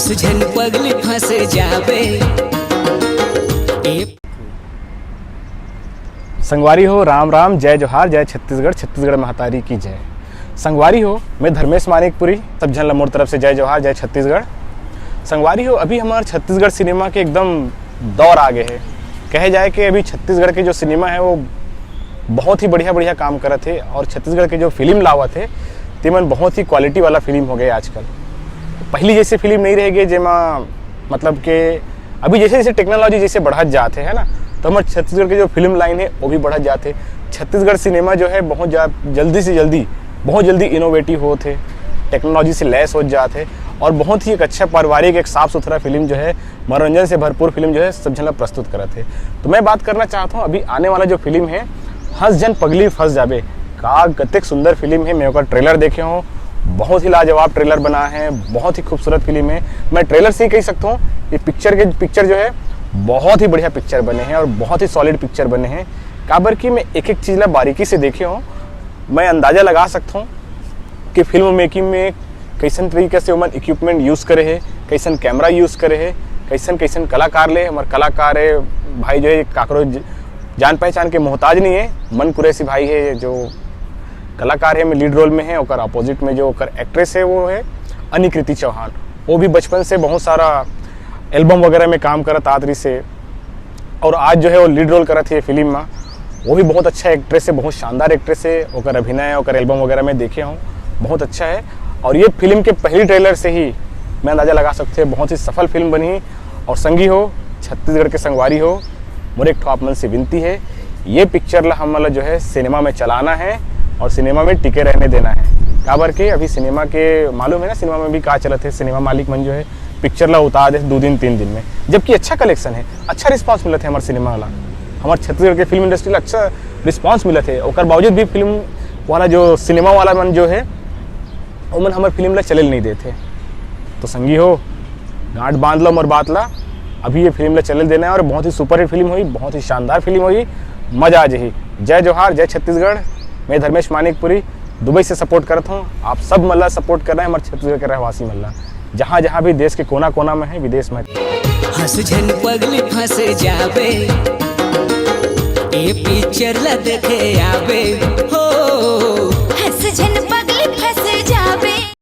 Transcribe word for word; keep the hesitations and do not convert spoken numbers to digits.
झन पगली फंस जाबे। ए संगवारी हो, राम राम, जय जोहार, जय छत्तीसगढ़, छत्तीसगढ़ महतारी की जय। संगवारी हो, मैं धर्मेश मानिकपुरी, सब झन ला मोर तरफ से जय जोहार, जय छत्तीसगढ़। संगवारी हो, अभी हमार छत्तीसगढ़ सिनेमा के एकदम दौर आ गए है। कहे जाए कि अभी छत्तीसगढ़ के जो सिनेमा है वो बहुत ही बढ़िया बढ़िया काम करत है और छत्तीसगढ़ के जो फिल्म लावत है तेमन बहुत ही क्वालिटी वाला फिल्म हो गए आजकल। पहली जैसे फिल्म नहीं रह गए जेमा मतलब के अभी जैसे जैसे टेक्नोलॉजी जैसे बढ़त जात है, है ना, तो हमारे छत्तीसगढ़ के जो फिल्म लाइन है वो भी बढ़त जात है। छत्तीसगढ़ सिनेमा जो है बहुत जा, जल्दी से जल्दी बहुत जल्दी इनोवेटिव होत है, टेक्नोलॉजी से लैस हो जात है और बहुत ही एक अच्छा पारिवारिक, एक साफ सुथरा फिल्म जो है, मनोरंजन से भरपूर फिल्म जो है सब झन ला प्रस्तुत करत है। तो मैं बात करना चाहता हूँ अभी आने वाला जो फिल्म है हंस झन पगली फंस जाबे, का कतेक सुंदर फिल्म है। मैं ओकर ट्रेलर देखे हूँ, बहुत ही लाजवाब ट्रेलर बना है, बहुत ही खूबसूरत फिल्म है। मैं ट्रेलर से ही कह सकता हूँ ये पिक्चर के पिक्चर जो है बहुत ही बढ़िया पिक्चर बने हैं और बहुत ही सॉलिड पिक्चर बने हैं। काबर कि मैं एक एक चीज़ ला बारीकी से देखे हूँ, मैं अंदाज़ा लगा सकता हूँ कि फिल्म मेकिंग में कैसन तरीके से ओमन इक्विपमेंट यूज़ करे है, कैसन कैमरा यूज़ करे है, कैसन कैसन कलाकार ले हमार कलाकार है भाई जो है काकरो ज- जान पहचान के मोहताज नहीं है। मन कुरैशी भाई है जो कलाकार है में लीड रोल में है, ओकर अपोजिट में जो ओकर एक्ट्रेस है वो है अनिकृति चौहान। वो भी बचपन से बहुत सारा एल्बम वगैरह में काम करत आत रही से और आज जो है वो लीड रोल करत है फिल्म में। वो भी बहुत अच्छा एक्ट्रेस है, बहुत शानदार एक्ट्रेस है, ओकर अभिनय ओकर एल्बम वगैरह में देखे हूँ, बहुत अच्छा है। और ये फिल्म के पहली ट्रेलर से ही मैं अंदाज़ा लगा सकते हैं बहुत ही सफल फिल्म बनी। और संगी हो, छत्तीसगढ़ के संगवारी हो, मोर एक ठो आप मन से विनती है, ये पिक्चर ला हम मतलब जो है सिनेमा में चलाना है और सिनेमा में टिके रहने देना है। काबर के अभी सिनेमा के मालूम है ना सिनेमा में भी का चलत है, सिनेमा मालिक मन जो है पिक्चर ला उतार दे दो दिन तीन दिन में, जबकि अच्छा कलेक्शन है, अच्छा रिस्पांस मिलत है हमारे सिनेमा वाला, हमारे छत्तीसगढ़ के फिल्म इंडस्ट्री ला अच्छा रिस्पांस मिलत है। ओकर बावजूद भी फिल्म वाला जो सिनेमा वाला मन जो है ओमन हमर फिल्म ला चले नहीं देते। तो संगी हो, गांठ बांध लो मोर बात ला, अभी ये फिल्म ला चले देना है और बहुत ही सुपरहिट फिल्म हुई, बहुत ही शानदार फिल्म हुई, मजा आ जाही। जय जोहार, जय छत्तीसगढ़। मैं धर्मेश मानिकपुरी दुबई से सपोर्ट करता हूँ। आप सब मन ला सपोर्ट करना है, हमारे छत्तीसगढ़ के रहवासी मन ला, जहाँ जहाँ भी देश के कोना कोना में है, विदेश में। हंस झन पगली फंस जाबे, ए पिक्चर ला देखे आबे हो। हंस झन पगली फंस जाबे।